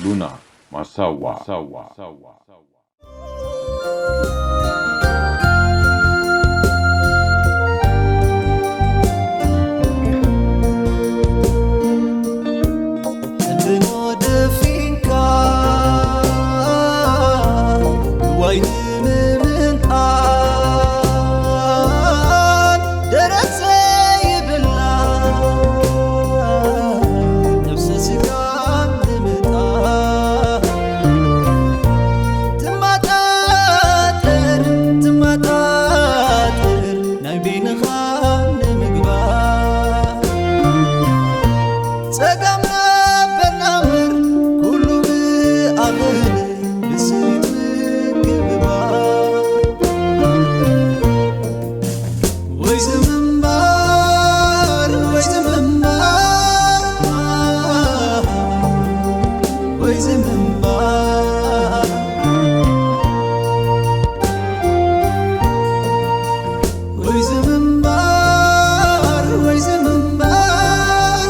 ሉና ማሳዋ። ጽልሞ ደፊንካ ዋይ ንምምንጣል ደረት ዘይብላ ነብሰ ስጋ ንምጣል ትማጣጠር ትማጣጠር ናይ በይንኻ ንምግባር ጸጋም ነበርና እምበር ኩሉ ብኣኽል ብስኒት ምግባር ወይ ዝምንባር ወይ ዝምንባር ወይ ዝምንባር ወይ ዝምንባር ወይ ዝምንባር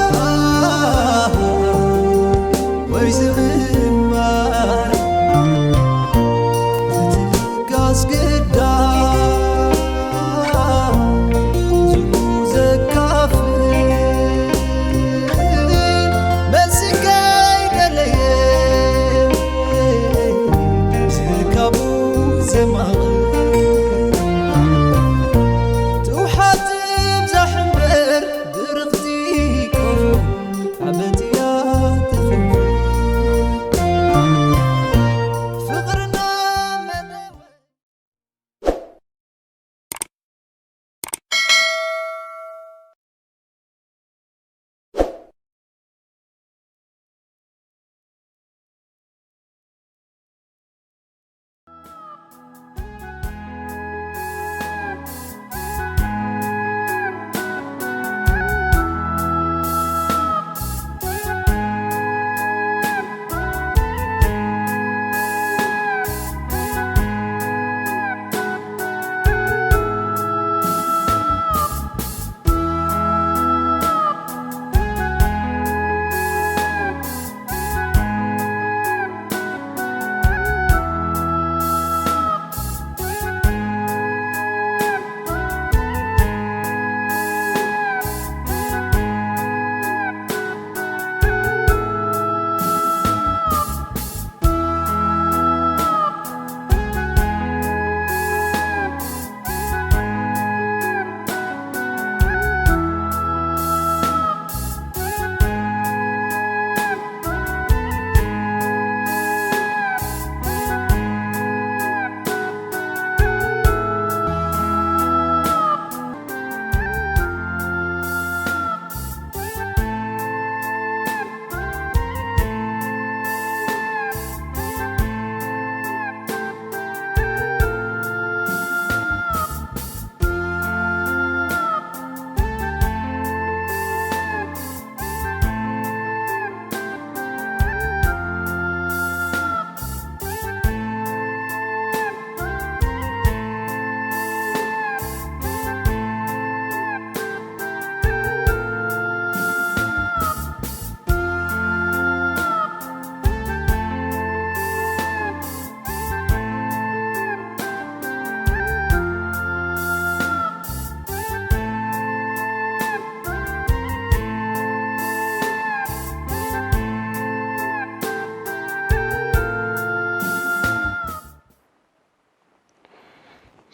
ወይ ዝምንባር ትትጋስ ግዳ ዝሙ ዘካፍል መልሲ ከይደለየ ዝርካቡ ዘማቕ ትውሓት ትብዛሕ እምበር ድርቕቲ ቆፎ ኣበትያ ትፍንፍን ፍቕርና መደወ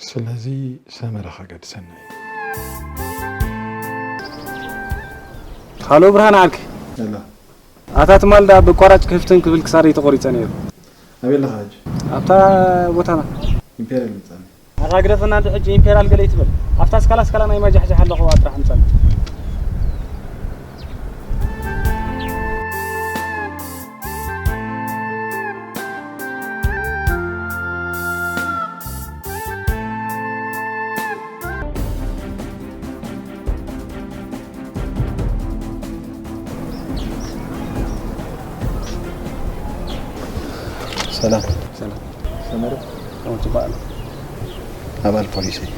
ስለዚ ሰመረ ከገድሰና እዩ። ሃሎ ብርሃን ዓርኪ። ሄሎ። ኣታ ትማል ደኣ ብቋራጭ ክህፍተን ክብል ክሳደይ ተቖሪጸ ነይሩ። ኣበይ ኣለኻ ሕጂ? ኣብታ ቦታና። ኢምፔርያል ምጻኒ። ኣታ ግደፈና እንተ ሕጂ ኢምፔርያል ገለ ይትበል። ኣብታ ስካላ ስካላ ናይ ማጃሕጃሕ ኣለኹ ጥራሕ ምጻኒ። ሰላም። ሰላም። ሰመረ? ከምኡ ጽቡቕ ኣሎ። ኣባል ፖሊስ እየ።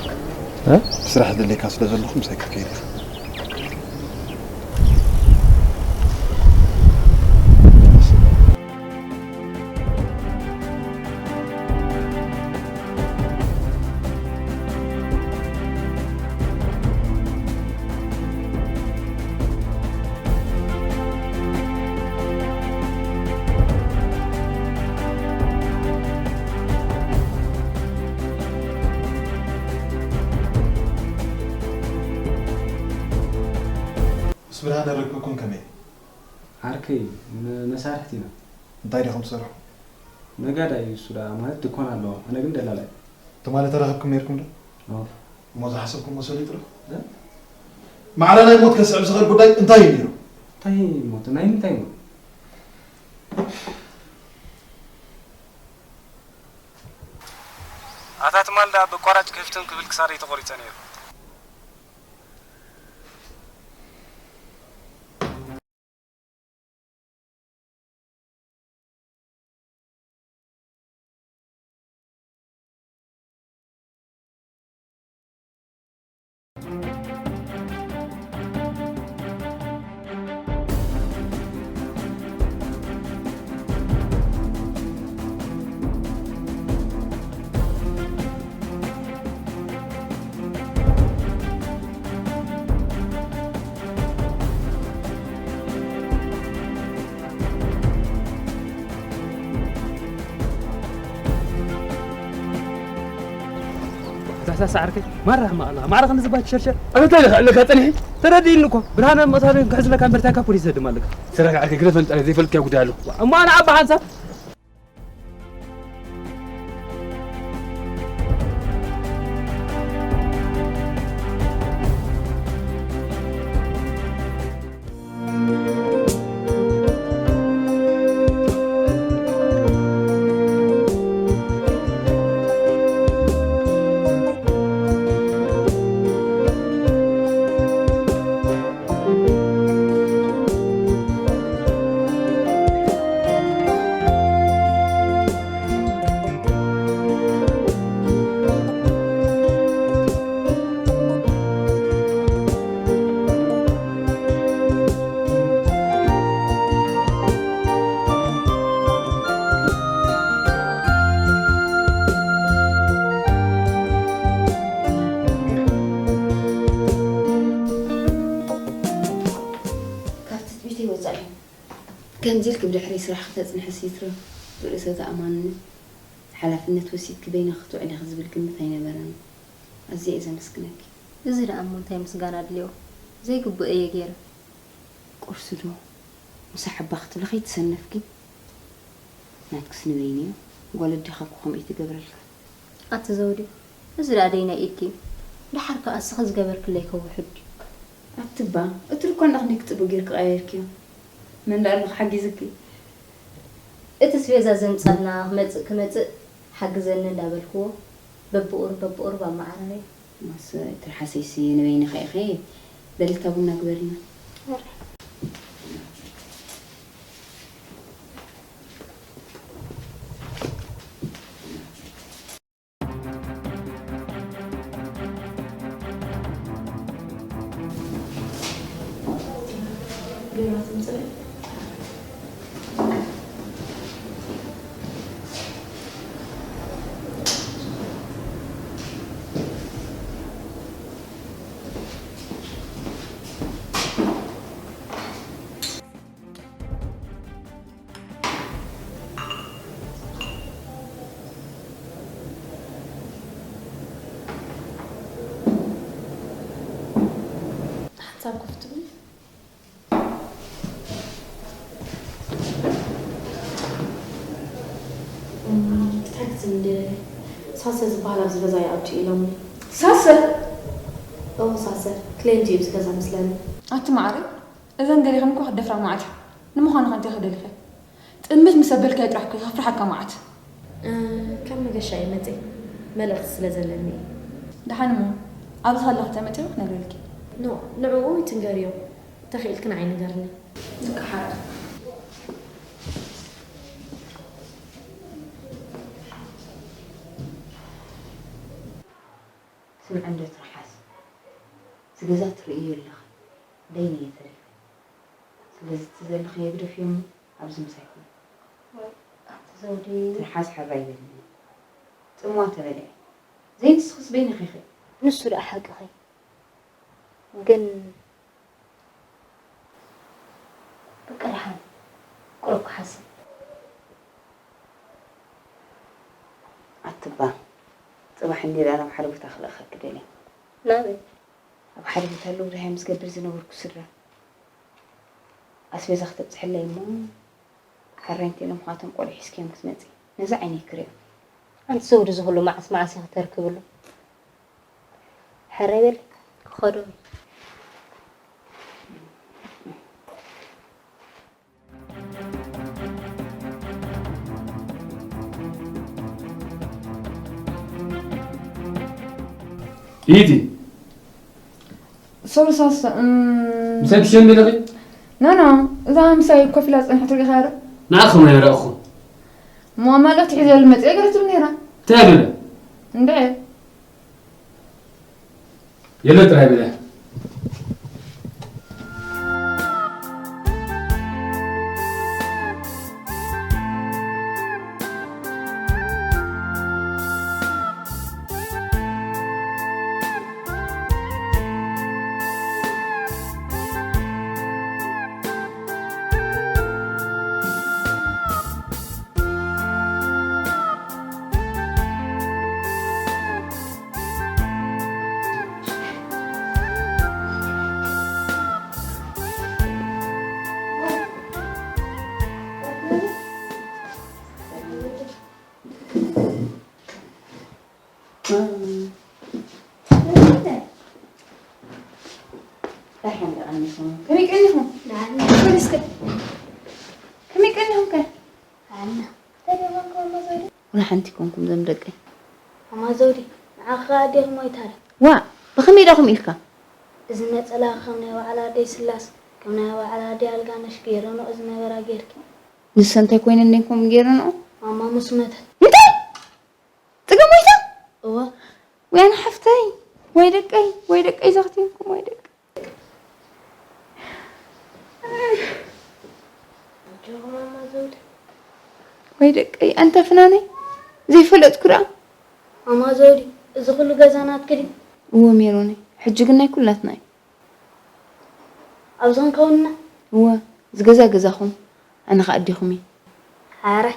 እ? ስራሕ ደለካ ስለ ዘለኹ ምሳይ ክትከይድ ኢኻ። ብርሃነ ረክብኩም ከመይ? ዓርከይ፣ መ-፣ መሳርሕቲ ኢና። እንታይ ዲኹም ትሰርሑ? ነጋዳይ እዩ እሱ ደኣ፣ ማለት ድኳን ኣለዎ፣ ኣነ ግን ደላላይ። ትማሊ ተራኺብኩም ነይርኩም ዶ? ኣዎ። እሞ ዝሓሰብኩሞ ሰሊጡ ዶ? እ? ማዕረ ናይ ሞት ከስዕብ ዝኽእል ጉዳይ እንታይ እዩ ነይሩ? እንታይ ሞት? ናይ ምንታይ ሞት? ኣታ ትማል ደኣ ብኣቋራጭ ክህፍትም ክብል ክሳደይ ተቖሪጸ ነይሩ። እዛ ሳሳ ዓርከይ ማራ ሕማቕ ኣለኻ። ማዕረ ክንዲ ዝባች ሸርሸር። ኣነ እንታይ ኢለ ክዕለካ ጸኒሐ? ተረዲእኒ እኮ። ብርሃነ መቕሳሪ ክሕዝለካ እምበር እንታይ ካብ ፖሊስ ዘድማ ኣለካ? ስራሕ ዓርከይ ግደፈኒ፣ ጸረ ዘይፈልጥካዮ ጉዳይ ኣሎ። እሞ ኣነ ዓቢ ሓንሳብ ካብ ትጽቢተይ ወጻኢ እዩ። ከምዚ ኢልኪ ብድሕሪ ስራሕ ከተጽንሕስ ይትረፍ፣ ብርእሰ ተኣማንነት፣ ሓላፍነት ወሲድኪ በይንኺ ክትውዕሊ ኢኺ ዝብል ግምት ኣይነበረንን። ኣዝየ እየ ዘመስግነኪ። እዚ ደኣ እሞ እንታይ ምስጋና ኣድልዮ? ዘይግብኦ እየ ገይረ። ቁርሲ ዶ ምሳሕ እባ ክትብሊ ከይተሰነፍኪ። ናትክስ ንበይኑ እዩ። ጓል ኣዴኻ እኮ ከምኡ እዩ ትገብረልካ። ኣቲ ዘውዲ፣ እዚ ደኣ ደይናይ ኢድኪ እዩ። ደሓር ከኣ እስኺ ዝገበርክለይ ከውሕድ ድዩ? ኣቲ እባ፣ እቲ ድኳን ደኣ ክንደይ ክጽብቕ ጌርኪ ቀያይርክዮ። መን ደኣ ኣሎ ክሓጊዝኪ? እቲ ስቤዛ ዘምጻልና ክመጽእ ክመጽእ ሓግዘኒ እንዳበልክዎ፣ በብቑሩብ በብቑሩብ ኣመዓራረየ። ማስ ትርሓሰይሲ ንበይንኻ ኢኺ። በሊ እታ ቡና ግበርልና። ሓንሳብ ኮፍ ትብሊ? እም፣ ክትሕግዝኒ ደለየ። ሳሰ ዝበሃል ኣብዚ ገዛ ይኣቱ ኢሎምኒ። ሳሰ? እዎ፣ ሳሰ። ክሌንት እዩ ኣብዚ ገዛ መስለኒ። ኣቲ ማዕረ፣ እዘን ገሊኽን እኮ ክትደፍራ መዓት እዩ። ንምዃኑ ከ እንታይ ክደልኺ? ጥምት ምስ ኣበልካዮ ጥራሕ እኮ ከፍርሓካ መዓት። እ፣ ካብ መገሻ እየ መፅየ። መልእኽቲ ስለ ዘለኒ እየ። ደሓን እሞ፣ ኣብዚ ከለኹ ተመፅዮ ክነግረልኪ። ኖ፣ ንዕኡ ይትንገርዮ። ተኽኢልኪ ንዓይ ንገርኒ። ልቃሓት። ስምዒ እንዶ ትርሓስ። እዚ ገዛ ትርእዮ ኣለኺ። ደይነ እየ ተሪፈ። ስለዚ እቲ ዘለኽዮ ግደፍዮ እሞ ኣብዚ ምሳይ ኩኒ። ኣቲ ዘውዲ። ትርሓስ ሕራይ በልኒ። ጽምዋ ተበልዒ። ዘይንስኽስ በይንኺ ኢኺ። ንሱ ደኣ ሓቅኺ። ግን በቃ ደሓን። ቁሩብ ክሓስብ። ኣትባ። ጽባሕ እንድየ ደኣ ናብ ሓደ ቦታ ክልእኸኪ ደልየ። ናበይ? ኣብ ሓደ ቦታ ኣለዉ ድሃዮም ዝገብር ዝነበርኩ ስድራ። ኣስቤዛ ክተብፅሕለይ እሞ፣ ሕራይ እንተኢሎም ኳቶም ቆልዑ ሒዝክዮም ክትመፂ። ነዚ ዓይነይ ክሪኦ። ኣንቲ ዘውዲ፣ እዚ ኩሉ መዓስ መዓስ ኢኺ ተርክብሉ? ሕራይ በሊ፣ ክኸዶ። ኢቲ። ሶሪ ሳሳ፣ እም፣ ምሳይ ትሸም ኢለኺ? ኖ፣ ኖ፣ እዛ ምሳይ ኮፍ ኢላ ዝጸንሐት ርኢኻያ ዶ? ንዓኺ ከመይ ረኣኹ? እሞ ማለት ትሒዘሉ መጽእ ገለ ትብል ነይራ። እንታይ ብለ? እንድዒ። የለ ጥራይ ብለ። ደሓን ደኣ ኣኒኹም። ከመይ ቀኒኹም? ደሓን። ከመይ እስከ? ከመይ ቀኒኹም ከ? ደሓን። እንታይ ደኣ ኮንኩም ኣማ ዘውዲ? ወላ ሓንቲ ኮንኩም ዘም ደቀይ። ኣማ ዘውዲ፣ ንዓኺ ከኣ ኣዴኺ ሞይታ ድያ? ዋእ፣ ብኸመይ ዳኹም ኢልካ? እዚ ነጸላ ከም ናይ ባዕላ ኣደይ ስላስ፣ ከም ናይ ባዕላ ኣደይ ኣልጋነሽ ገይረንኦ ዝነበራ ጌርኪ። ንሰ እንታይ ኮይነን ደን ከምኡ ገይረንኦ? ማማ ምስ መተት። እንታይ? ጽገም ሞይታ? እወ። ወይ ኣነ ሓፍተይ፣ ወይ ደቀይ፣ ወይ ደቀይ ዘኽትየንኩም፣ ወይ ደቀይ። ኣጆኺ ማማ ዘውዲ። ወይ ደቀይ፣ ኣንታ ፍናነይ፣ ዘይፈለጥኩ ደኣ። ማማ ዘውዲ፣ እዚ ኩሉ ገዛ ናትኪ ድዩ? እወ ሜሮነይ፣ ሕጂ ግን ናይ ኩላትና እዩ። ኣብዚ ክንከውን ኢና? እወ፣ እዚ ገዛ ገዛኹም፣ ኣነ ኸኣ ኣዴኹም እየ። ሓራይ።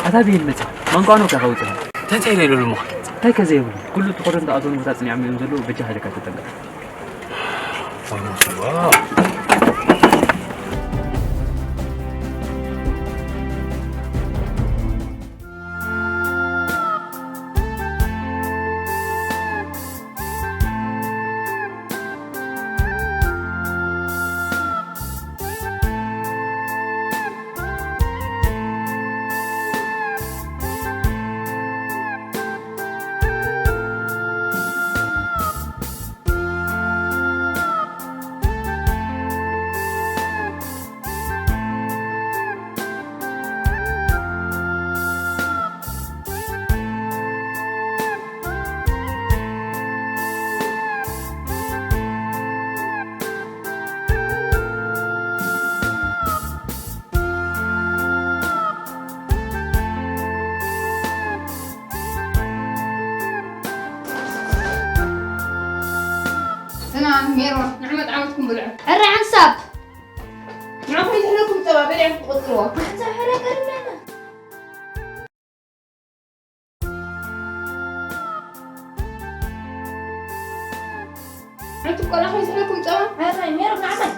ኣታ ብሂል መጽእ፣ መንቋኖ ከ ከውጽእ? እንታይ እንታይ ኢለ ኢሉ እሞ? እንታይ ከ ዘይብሉ? ኩሉ እቲ ኮተን ተኣትወን ቦታ ጽኒዖም እዮም ዘለዉ፣ በጃኻ ኢለካ ተጠንቀቕ። ፍናን፣ ሜሮን፣ ንዑ መጥዓምትኩም ብልዑ። ሕራይ ሓንሳብ። ንዓኹም ይትሕለኩም ጸባ በሊዕኩም ትቕጽልዎ። ሓንሳብ ሕራይ ቀሪብና። ሓንቲ ቆልዓ ከይስሕበኩም ጸባ። ኣታይ ሜሮን፣ ንዓታይ።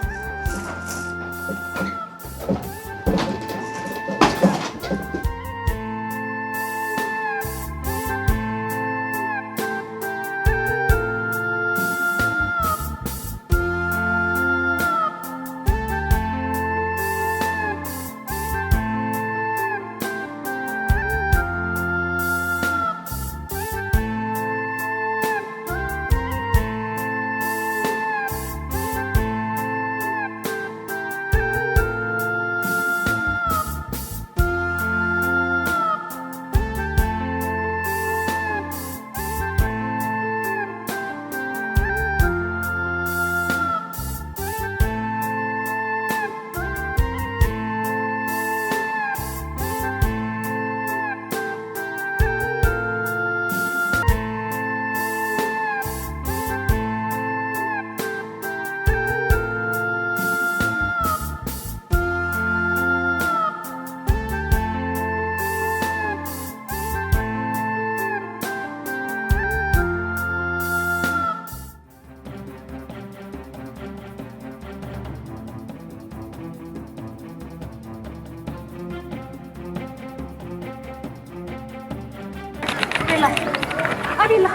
ኣበይ ኣለኻ?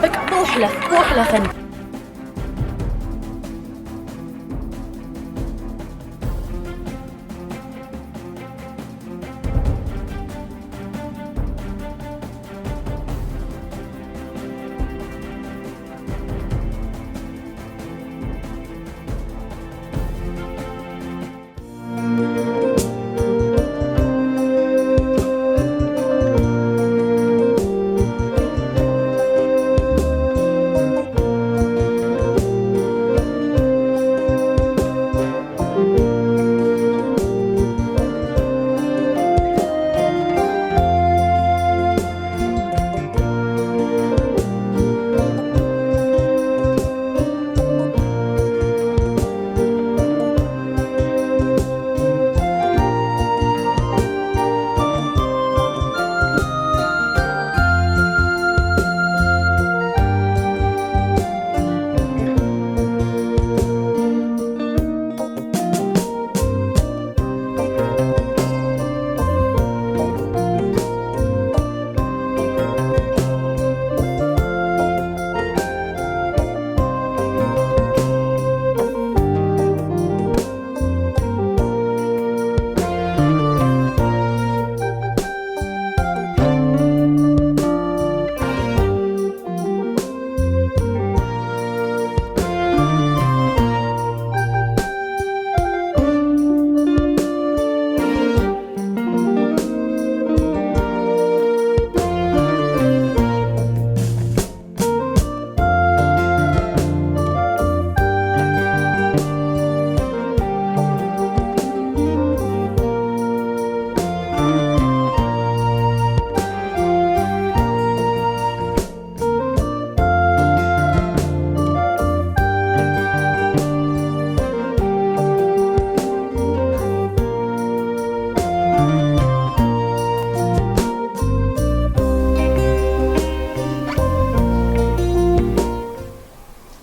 በቃ ብኡ ሕለፍ፣ ብኡ ሕለፈኒ።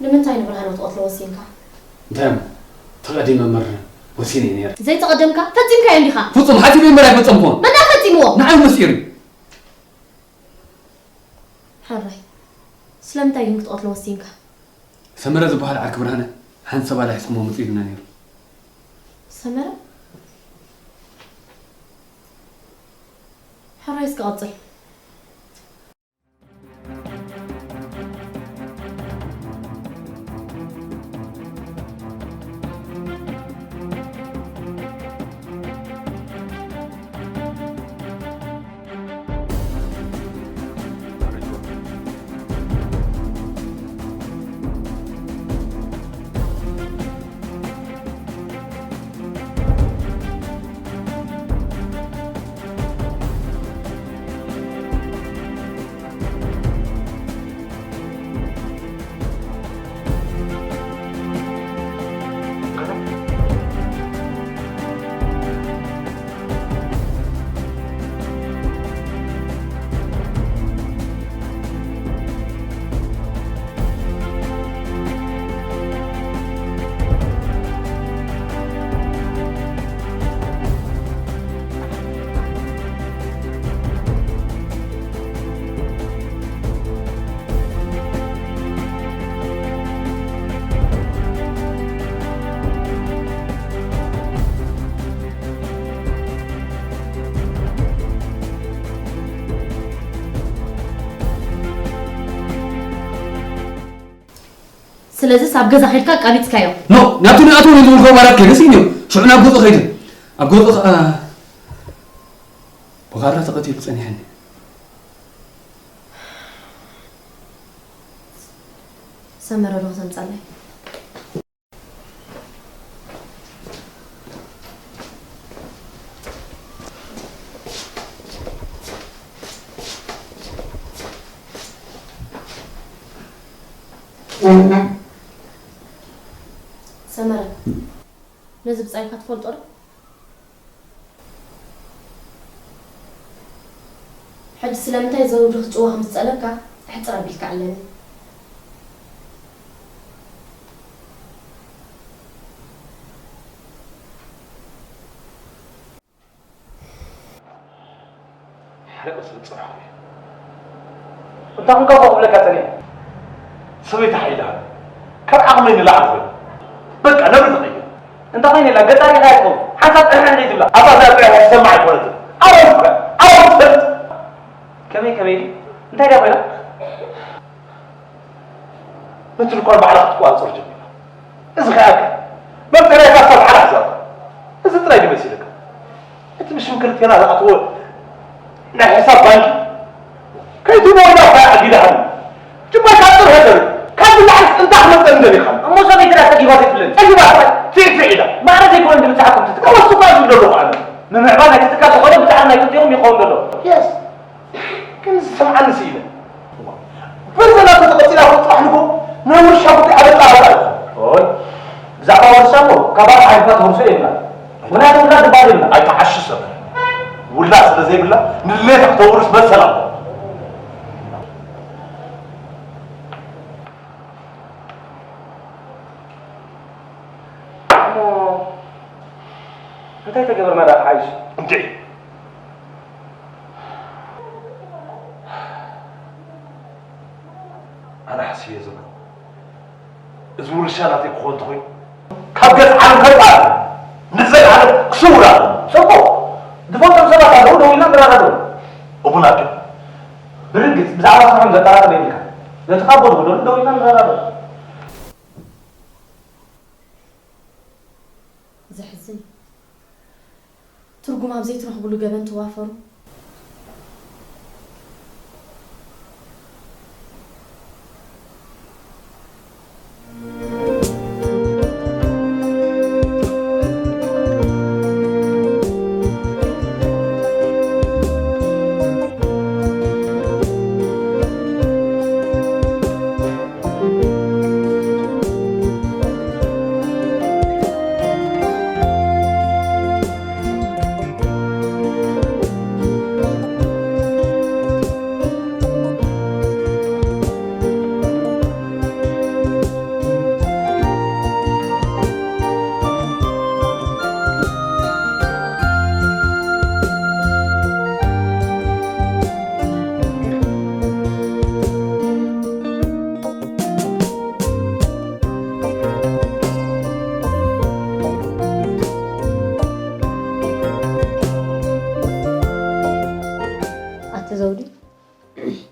ንምንታይ ንብርሃን ክትቐትሎ ወሲንካ? እንታይ እሞ? ተቐዲመ መር ወሲነ እየ ነይረ። ዘይተቐደምካ ፈጺምካዮ እንዲኻ? ፍጹም ሓጺበ እምበር ኣይፈጸምኩዎን። መን ፈጺምዎ? ንዓይ ምስጢር እዩ። ሕራይ፣ ስለምንታይ ግን ክትቐትሎ ወሲንካ? ሰመረ ዝበሃል ዓርኪ ብርሃነ ሓንቲ ሰብ ኣላሒስኩሞ መጺኡ ኢሉና ነይሩ። ሰመረ? ሕራይ፣ እስከ ቀጽል። ስለዚስ ኣብ ገዛ ከድካ ኣቃቢጽካዮ? ኖ፣ ናብቲ ንኣትዎ ንዝብልክዎ ባራት ከይደስ እዩ። ሽዑ ናብ ገዝኡ ከይደ። ኣብ ገዝኡ ከኣ ብኻራ ተቐቲሉ ጸኒሐኒ። ሰመረ ዶ ከተምጻለይ? ሰመረ፣ ነዚ ብጻይካ ትፈልጦ ዶ? ሕጂ ስለምንታይ ዘውዲ ክጭዋ ከም ዝጸለካ ሕጽር ኣቢልካ ኣለኒ። ሓደ ቅጽል ጽባሕ ኮይኑ እንታይ ኮንካ እኮ ክብለካ ጸኒሐ። ሰበይቲ ሓይላ ካብ ዓቕመይ ንላዕሊ ኮይኑ። በቃ ነብሪ ተቐይር። እንታይ ኮይኑ ኢላ ገጣሪኻ ይኸውን። ሓንሳብ ጥርሕ እንደ ትብላ። ኣብታ እዛ ጥርሕ ትሰማዕ ኣይኮነትን። ዓረብ እኮ፣ ዓረብ ትፈልጥ። ከመይ፣ ከመይ ኢሉ? እንታይ ድያ ኮይና? ነቲ ድኳን ባዕላ ክትቆጻጸር ጀሚራ። እዚ ከኣ መብጽዓ ካብ ሰብ ሓራ ሒዛቶ። እዚ ጥራይ ድዩ መሲልካ? እቲ ብሽም ክልቴና ዝኣተወ ናይ ሕሳብ ባንኪ ከይትመርዳ ኸኣ ኣጊዳ ሃሉ። ጅማ ካብ ጥርሒ ተርኢ። ካብ ብላዕሊ እንታይ ክመጸኒ ደሊኻ? እሞ ሰበይቲ ድኣ ጸጊባ ዘይትብለኒ? ጸጊባ ጥራይ ትዕትዕ ኢላ። ማዕረ ዘይኮነ እንድምጻዕኩም ትጥቀም። ተወስኳ ዝብለሉ ኸኣ ምምዕባል ናይቲ ትካል ዝኾነ ብጻዕሪ ናይ ክልቲኦም ይኸውን ዘሎ። የስ። ግን ዝሰምዓኒ ስኢነ። በዘና ተተቐጺላ እኮ ጽባሕ ንግሆ ናይ ውርሻ ጉዳይ ኣበጣበጣ እዩ። ኦይ፣ ብዛዕባ ውርሻ እኮ ካባኻ ሓሊፋ ትወርሶ የብላን። ምኽንያቱ ውላድ ድባል የብላን። ኣይትዓሺ ሰብ። ውላድ ስለ ዘይብላ ንድሌታ ክተውርስ መሰል ኣለዋ። እሞ እንታይ ተገበርና ደኣ ክሓይሽ? እንዴ! ኣነ ሓስየ ዘለኹ። እዚ ውርሻ ናተይ ክኸውን እንተኾይኑ፣ ካብ ገጽ ዓለም ከጥፋእ ኣለዎ። ንዘለዓለም ክስውር ኣለዎ። ጽቡቕ። ዝፈልጦም ሰባት ኣለዉ፣ ደው ኢልና ንረዳድኦም። እሙን ኣደ። ብርግጽ፣ ብዛዕባ ስርሖም ዘጠራጥር የብልካ። ነቲ ካብ ቦትኡ ደው ኢልና ንረዳድኦም። ዘሕዝን እዩ። ትርጉም ኣብ ዘይትረኽብሉ ገበን ትዋፈሩ። ኣቲ ዘውዲ፣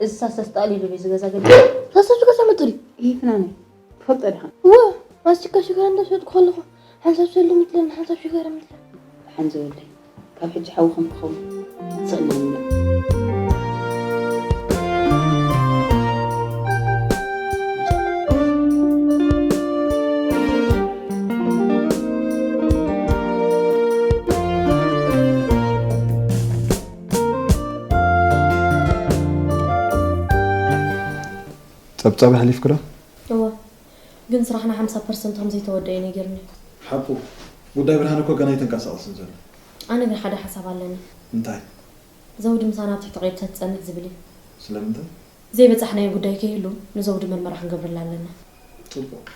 እዚ ሳሰስ ጠቕሊሉ ድዩ ዝገዛ ገለ? ሳሰስ ገዛ መጡ ድዩ? ይፍናነ፣ ትፈልጦ ዲኻ? እወ፣ ማስቲካ ሽጋራ እንዳሸጥኩ ከለኹ፣ ሓንሳብ ሰሊም ይጥለኒ፣ ሓንሳብ ሽጋራ ይጥለኒ። ሓንዚ ወደይ፣ ካብ ሕጂ ሓውኹም ክኸውን ስእና ምነው። ጸብጻብ ኣሕሊፍኪ ዶ? እወ፣ ግን ስራሕና ሓምሳ ፐርሰንት ከም ዘይተወደአ እዩ ነጊሩኒ። ሓቁ፣ ጉዳይ ብርሃን እኮ ገና ኣይተንቀሳቐስን ዘሎ። ኣነ ግን ሓደ ሓሳብ ኣለኒ። እንታይ? ዘውዲ ምሳና ኣብ ትሕቲ ቀይዲ ተትጸንሕ ዝብል እዩ። ስለምንታይ? ዘይበጻሕናዮ ጉዳይ ከይህሉ ንዘውዲ መርመራ ክንገብረላ ኣለና። ጽቡቕ።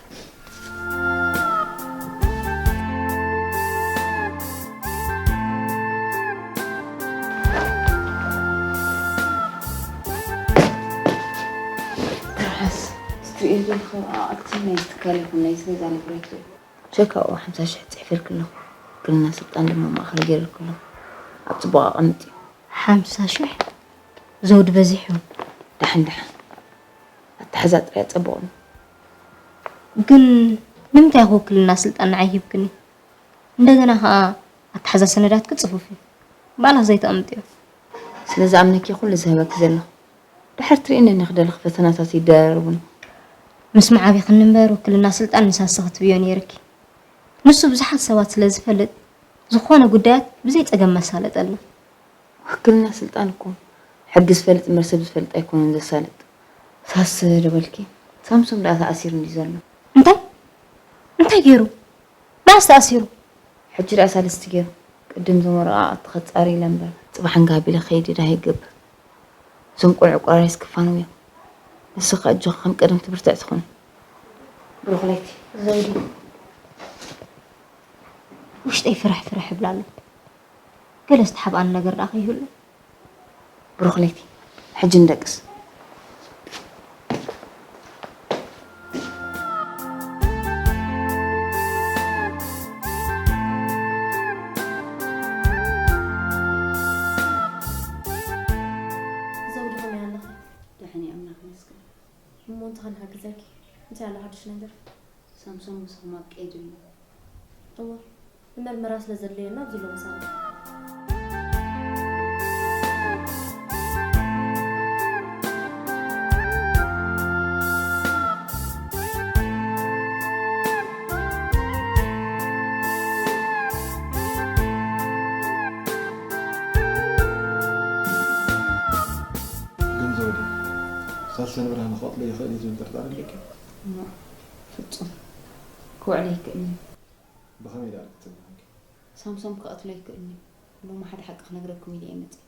ትርሓስ፣ እስትሪኦ ዘለኹ ኣቕቲ ናይ ትካል ይኹን ናይ ገዛ ንብረት እዩ። ቸክ ኣብኡ ሓምሳ ሽሕ ጽሒፈልኪ ኣለኹ። ውክልና ስልጣን ድማ ማእኸል ገይረልኪ ኣለኹ። ኣብ ጽቡቕ ኣቐምጥዮ። ሓምሳ ሽሕ? ዘውዲ በዚሑ። ደሓን ደሓን። ኣተሓዛ ጥራይ ኣጸብቑኒ። ግን ንምንታይ ኢኺ ውክልና ስልጣን ንዓይ ሂብክኒ? እንደገና ኸኣ ኣተሓዛ ሰነዳትኪ ጽፉፍ እዩ። ባዕልኺ ዘይተቐምጥዮ። ስለ ዝኣምነኪ ኩሉ ዝህበኪ ዘለኹ። ድሓር ትርእየኒ ክደለኺ ፈተናታት ይደራረቡኒ። ምስ መዓቢኽኒ እምበር ውክልና ስልጣን ንሳሲ ክትብዮ ነይርኪ። ንሱ ብዙሓት ሰባት ስለ ዝፈልጥ፣ ዝኾነ ጉዳያት ብዘይ ጸገም መሳለጠልና። ውክልና ስልጣን እኮ ሕጊ ዝፈልጥ እምበር ሰብ ዝፈልጥ ኣይኮነን ዘሳልጥ። ሳስ ዶ በልኪ? ሳምሶም ደኣ ተኣሲሩ እንድዩ ዘሎ። እንታይ? እንታይ ገይሩ? መዓስ ተኣሲሩ? ሕጂ ደኣ ሳልስቲ ገይሩ። ቅድም እዞም ወረቓቕቲ ከጻሪ ኢለ እምበር፣ ጽባሕ እንጋ ኣቢለ ክኸይድ ዳህ ይገብር። እዞም ቆልዑ ቆራሪስ ክፋነው እዮም። ንስኺ ኣጆኺ ከም ቀደም ትብርትዒ ትኾኒ። ብሩኽ ለይቲ። ዘውዲ። ውሽጠይ ፍርሕ ፍርሕ ይብል ኣሎ። ገለ ዝተሓብኣኒ ነገር ደኣ ከይህሉ። ብሩኽ ለይቲ። ሕጂ ንደቅስ። እንታይ ክንሓግዘኪ? እንታይ ኣሎ ሓድሽ ነገር? ሳምሶም ምሳኹም ኣብ ቀይዲ ኣሎ። እወ፣ ንመርመራ ስለ ዘድልየና ኣብዚ ኣሎ ምሳና። ግን ዘውዲ፣ ሳልሳይ ንብርሃን ክቐትሎ ይኽእል እዩ ዝብል ጥርጣረ ኣለኪ? እሞ፣ ፍጹም ክውዕል ኣይክእልን እዩ። ብኸመይ ደኣ ክትብልሃንኪ? ሳምሶም ክቐትሎ ኣይክእልን እዩ። ሎሚ ሓደ ሓቂ ክነግረኩም ኢለ እየ መጺአ።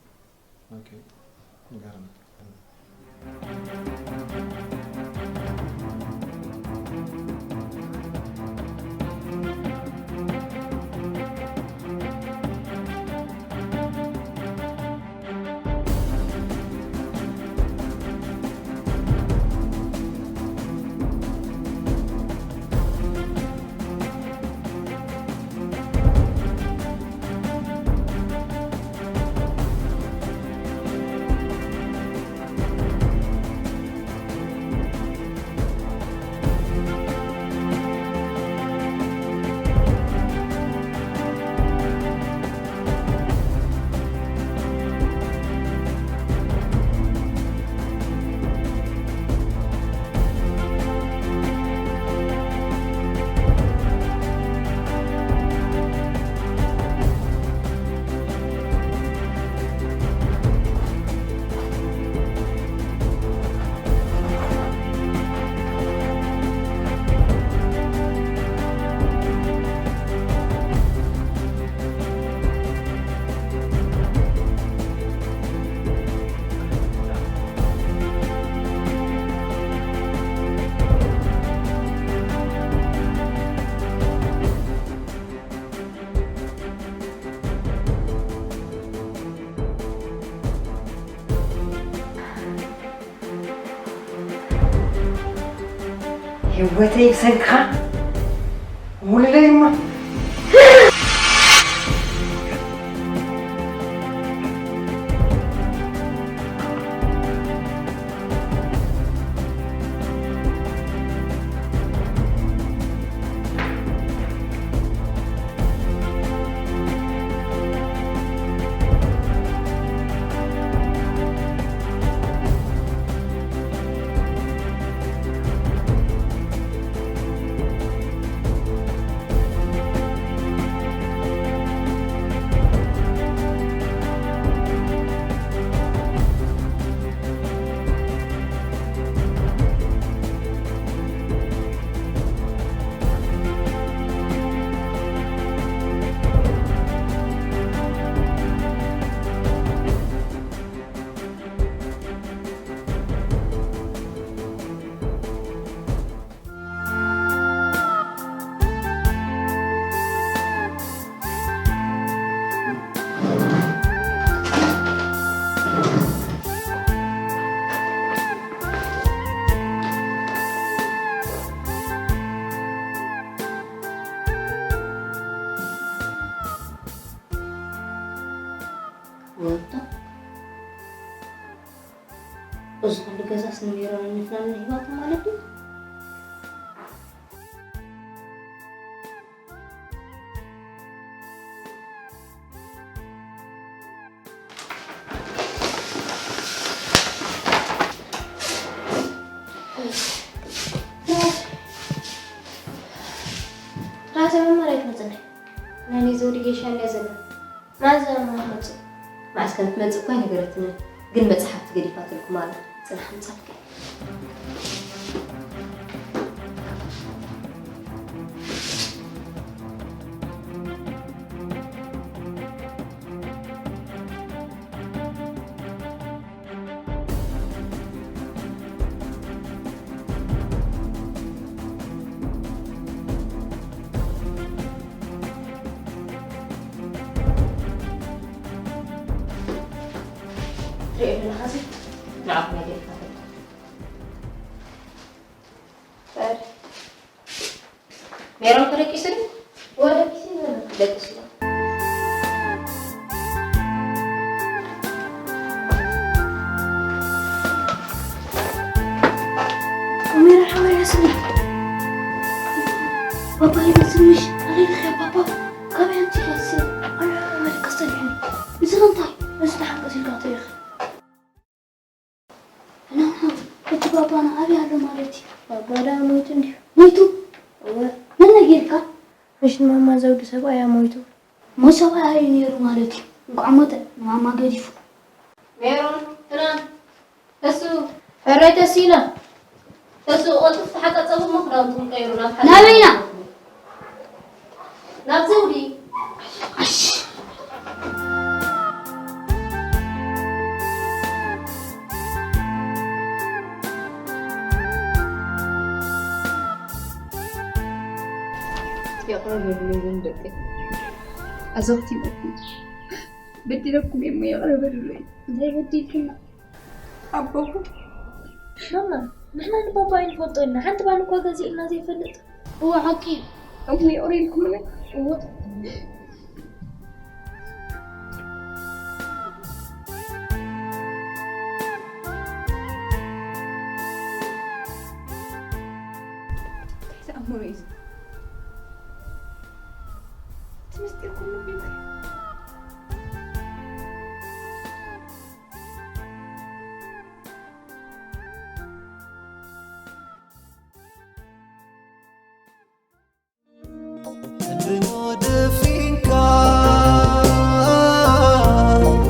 ኦኬ፣ ንገርና። ህይወተይ ብሰንክኻ ውልለይ እሞ። ወጣ። እዚ ኩሉ ገዛስ ንሜሮን ንፍናን ሂባቶ ማለት እዩ? ራዛ መማር ኣይትመጽናይ። ናይ ዘውዲ ጌሻ እንድያ ዘላ። ማዘር እሞ ትመጽእ። መዓስ ከም ትመጽእ እኮ ኣይነገረትንን። ግን መጽሓፍቲ ገዲፋትልኩም ኣላ። ጽናሕ ምጻልከ። ትሪኦ ዘለኻሲ ንዓኹም እየ ገዲፋትልኩም። በል። ሜሮን ከደቂሱ ድዩ? ወደቂሱ ይበል። ደቂሱ። እሞ ባባ ይመስል ምሽ ኣበይ ኢኻ ባባ? ካበይ ኣምጺእካ ዝስእል? ኣረ መልካ ሰሚዕኒ። እዚ ከ እንታይ? እዚ ተሓንቀስ ኢልካ ተሪኻ። ናና እቲ ባባና ኣበይ ኣሎ ማለት እዩ? ባባ ደኣ ሞይቱ እንድዩ። ሞይቱ? እወ። መን ነጊርካ? ምሽ ንማማ ዘውዲ ሰብኣያ ሞይቱ። እሞ ሰብኣያ እዩ ነይሩ ማለት እዩ። እንቋዕ ሞተ ንማማ ገዲፉ። ሜሮን፣ ፍናን፣ ተሱ። ሕራይ ተሲና። ተሱ፣ ቐልጥፍ ተሓጻጸቡ እሞ ክዳውንትኩም ቀይሩ ናብ ሓደ ናበይና? ናብ ዘውዲ። ይቕረ በሉለይ ግን ደቂ ኣዘኽቲመኩም በዲለኩም እየ እሞ ይቕረ በሉለይ። እንታይ በዲልኩና? ኣቦኹም ማማ፣ ንሕና ንባባ ኣይንፈልጦ ኢና። ሓንቲ ባን እኳ ገዚእልና ዘይፈልጥ። እወ ሓቂ እዩ። እሞ ይቕረ ኢልኩምና? እወ። እንታይ ዝኣምሮ እዩ እዚ? እቲ ምስጢር ኩሉ ቢንከ። እንድኖ ደፊንካ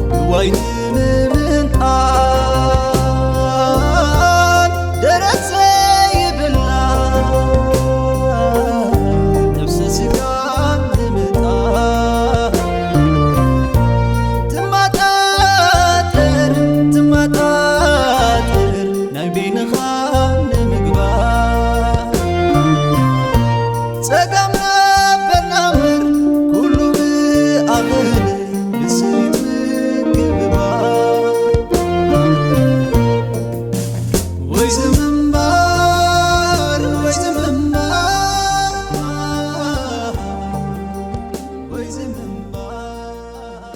ንዋይ ንምምንጣል ደረት ዘይብላ ነፍሰ ስጋ ንምጣል ትማጣጠር ትማጣጠር ናይ በይንኻ ንምግባር ጸጋም ነበርና እምበር ኩሉ ብኣኽል ብስኒት ምግባር ወይ ዝምንባር ወይ ዝምንባር ወይ ዝምንባር